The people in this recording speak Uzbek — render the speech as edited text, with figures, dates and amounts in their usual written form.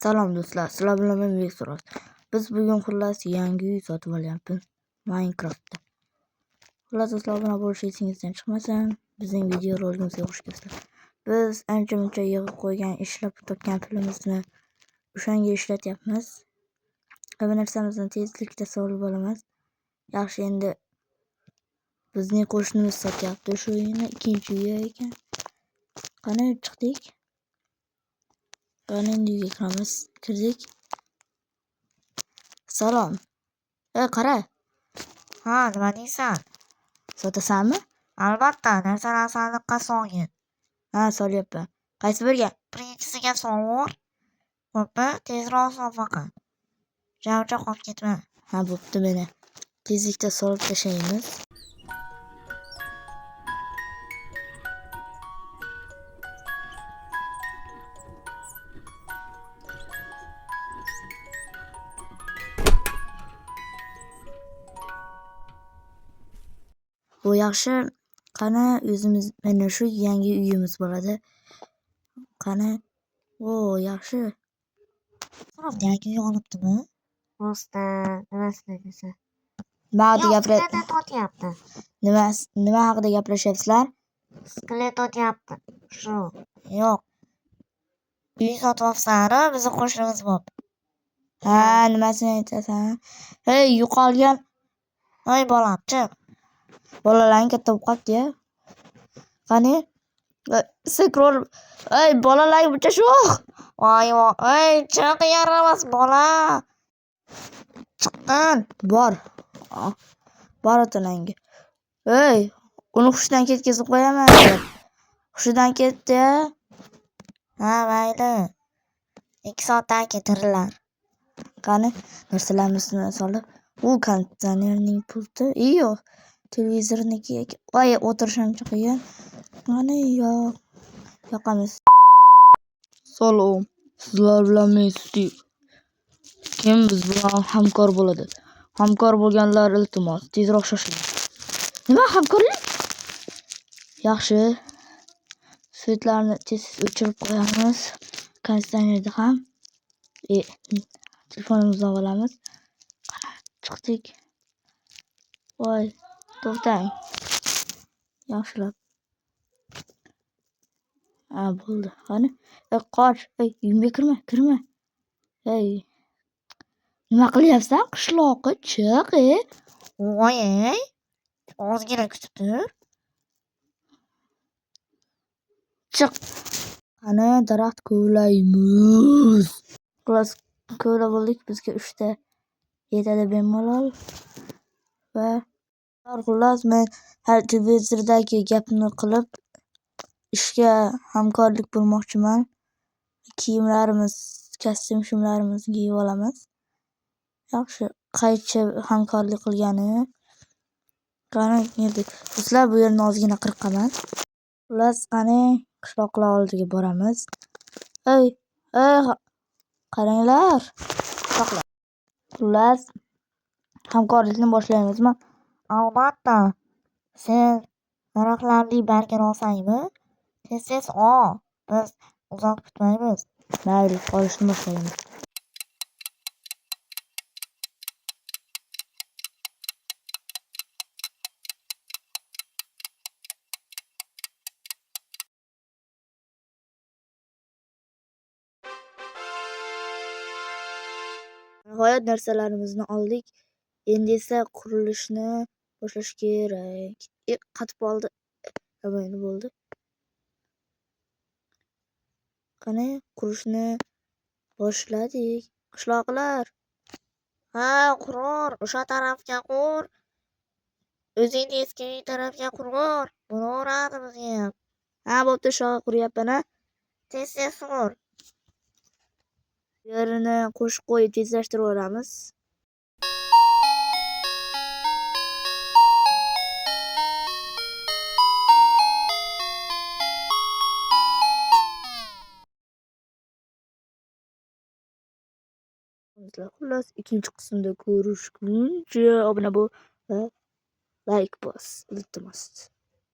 Salom do'stlar, sizlar bilan men Bekso'roz. Biz bugun xullas yangi uy sotib olyapmiz Minecraftda. Xullas do'stlar, obuna bo'lish esingizdan chiqmasin. Bizning video roligimizga xush kelibsizlar. Biz ancha-muncha yig'ib qo'ygan, ishlab topgan pulimizni o'shanga ishlatyapmiz. Va bu narsamizni tezlikda solib olamiz. Yaxshi, endi bizning qo'shnimiz sotyapti shu uyni, ikkinchi uyi ekan. Qani chiqdik? Qani endi uyga kiramiz. Kirdik. Salom. Ey, qara. Ha, nima deysan? Sotasanmi? Albatta, narsalarni sandiqqa solgin. Ha, solyapman. Qaysi biriga? Birinchisiga solvor. Xo'pmi, tezroq sol faqat. Javja qolib ketma. Ha, bo'pti meni. Tezlikda solib tashlaymiz. Bu yaxshi. Qani o'zimiz mana shu yangi uyimiz bo'ladi. Qani? O, yaxshi. Biroq yangi uy olibdimi? Rosta, nimasini desa. Nima haqida Yo'q, gapira skelet otyapti. nima nima haqida gaplashyapsizlar? Skelet otyapti. Shu. Yo'q. Uy sotyapsan, bizni qo'shnimiz bo'p. Ha, nimasini aytasan? Hey, yo'qolgan Voy bolam, chiq. bolalarning katta bo'lib qolibdi-ya. Qani? Sikror. Ey, bolalar buncha sho'x. Voy voy, ey, chiq yaramas bola. Chiqqin. Bor. Ah, Bor ota-onangga. Ey, uni hushidan ketkazib qo'yaman. Hushidan ketdi-ya. Ha, mayli. 2 soatdan keyin tirilar. Qani, narsalarimizni solib, u konditsionerning pulti, yo'q, televizorniki ekan. Voy, o'tirish ancha qiyin. Qani, yo'q. Yoqamiz. Salom, sizlar bilan men Stiv. Kim biz bilan hamkor bo'ladi? Hamkor bo'lganlar iltimos, tezroq shoshiling. Nima hamkorlik? Yaxshi. Svetlarni tez o'chirib qo'yamiz. Konditsionerni ham. Telefonimizni olamiz. Qani, chiqdik. Voy, to'xtang. Yaxshilab. Ha, bo'ldi. Qani? Ey, qoch. Ey, uyimga kirma, kirma. Ey. Nima qilyapsan? Qishloqqa chiq, ey. Voy, ey. Ozgina kutib tur. Chiq. Qani, daraxt kovlaymiz. Xullas, kovlab oldik. Bizga 3 ta yetadi bemalol. Va xullas men har televizordagi gapni qilib ishga hamkorlik bo'lmoqchiman. Kiyimlarimiz, kostyum shimlarimizni kiyib olamiz. Yaxshi, qaychi hamkorlik qilgani. Qani, endi do'stlar, bu yerni ozgina qirqaman. Xullas, qani qishloqlar oldiga boramiz. Ey, ey, qaranglar. Qishloqlar. Xullas, hamkorlikni boshlaymizmi? Albatta. Sen daraxtlarning bargini olsangmi? Tez-tez ol. Biz uzoq kutmaymiz. Mayli, olishni boshlaymiz. Nihoyat narsalarimizni oldik. Endi esa qurilishni boshlash kerak. Qatib qoldi. Endi bo'ldi. Qani, qurishni boshladik. Qishloqlar. Ha, qurur. O'sha tarafga qur. O'zingni eski uy tarafga qurur. Bo'laveradi bizga ham. Ha, bo'pti, o'sha quryapman, ha. Tez-tez qur. Bu yerini qo'shib qo'yib tezlashtirib yuboramiz. Xullas, ikkinchi qismda ko'rishguncha obuna bo'l va like bos, iltimos.